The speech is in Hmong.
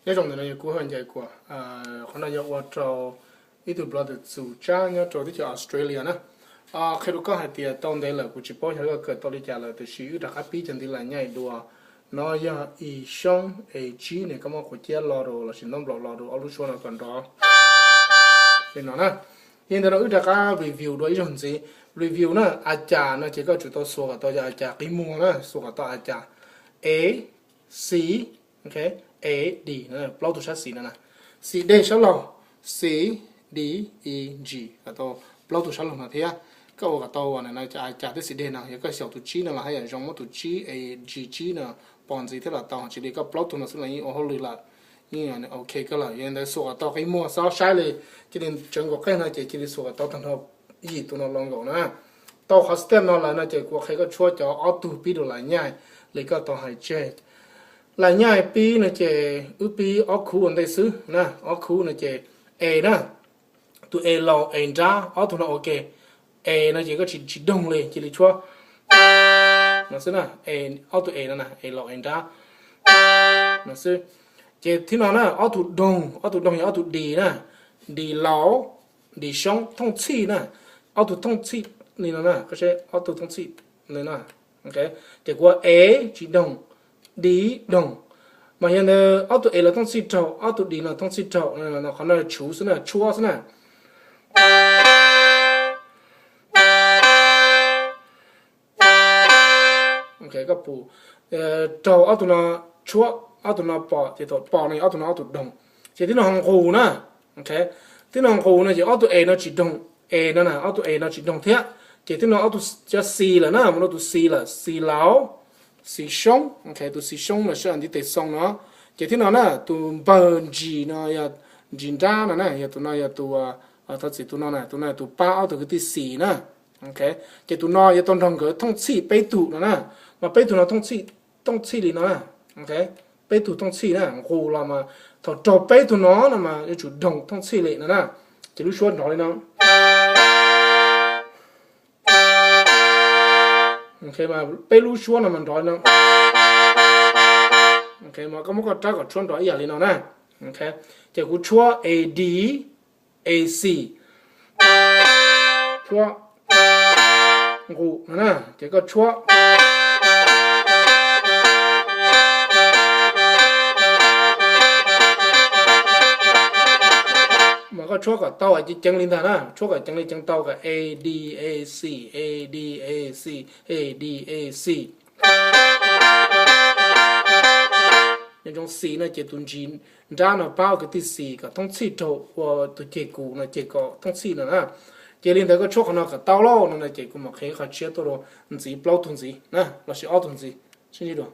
Nyob zoo ntawm no yog kuv Hawj Ncais Kuam, qhov no yog ua rau ib tug brother Txus Tsab nyob rau teb chaws Australia na. Qhia rau koj hais tias tau ntev lawm kuv tsis paub xyov koj kawm tau li cas lawm, tiam sis wb rov qab pib cov ntiv lam nyaij dua. No yog E xyoob, E tsib ne, koj muab quav ciab lo rau lossis ntaub nplaum lo rau ob lub suab no kom nrov li no na. Yog li ntawd no wb rov qab review dua ib zaug ntxiv. Review na, a cas no ces koj tsum tau xuas kom tau yog a cas qi muag na, xuas kom tau a cas A, C, A, D, plaub tug sab xis no na. Xis dej sab laug, C, D, E, G, kom tau plaub tug sab laug no thiab. Koj ua kom tau ua na, a cas thiab xis dej no, yog koj xyaum tus tsib no los haj yam zoo, muab tus tsib, A, G tsib no pos ntxiv thiab los tau, tsis li koj plaub tug no xwb los yeej ua hauj lwm lawm, yeej ok koj lawm. Yog li ntawd xuas kom tau qi muag, xob saib li, cia li tsawv nkaus qej no ces cia li xuas kom tau tag nrho yim tus no los nkaus na. Tau qhov step no lawm no ces kuv qhia koj tshuab cov ob tug pib dua lam nyaij li koj tau hais tseg. Lam nyaij pib no ces wb pib ob khub ua ntej xwb na, ob khub no ces A na, tus A laus A nrab, ob tug no ua ke. A no ces koj tsis, tsis doog li, cia li tshuab no xwb na, ob tug A no na, A laus A nrab no xwb. Ces thib no na, ob tug doog, ob tug doog yog ob tug D na, D laus, D xyoob thooj txhij na, ob tug thooj txhij li no na, koj saib ob tug thooj txhij li no. Ces kuv A tsis doog, D doog, mas yog ntawd ob tug A los thooj txhij raug, ob tug D no thooj txhij raug, qhov no tshuab xwb na, tshuab xwb na. Koj pum, raug ob tug no, tshuab ob tug no pom, ces thaum pom no ob tug no ob tug doog. Ces tib no ho nqus na, tib no nqus no ces ob tug A no tsis doog, A no na, ob tug A no tsis doog thiab. Ces tib no ob tug cov xis lawm na, mus rau tus xis lawm, xis laus, xis xyoob, tus xis xyoob no sab ntiv tes xoo no. Ces tib no na, tus npawg ntsis no yog ntsis nrab no na, yog tus no yog tus, thov txim, tus no na, tus no yog tus pab ob tug kwv tij xis na. Ces tus no yuav tau nrog nkawd thooj txhij peb tug no na, mas peb tug no thooj txhij li no na. Peb tug thooj txhij na, nqus los mas thaum raug peb tug no no mas yuav tsum doog thooj txhij li no na. Ces lub suab nrov li no. Peb lub suab no mas nrov li no. Mas koj muab koj rab kom tshuab nrov ib yam li no na. Ces kuv tshuab A D, A C, tshuab nqus no na, ces koj tshuab. Mas koj tshuab kom tau ceev ceev li ntag na, tshuab kom ceev li ceev tau kom A D A C, A D A C, A D A C. Nyob zoo xis no ces tus ntsis nrab no pab kwv tij xis kom thooj txhij raug ua tus ceg kus no ces kom thooj txhij no na. Ces li ntawd koj tshuab qhov no kom tau lauj no na, ces kuv mam qhia qhov tshiab tuaj rau ntxiv plaub tug ntxiv na, lossis ob tug ntxiv. Sib ntsib dua.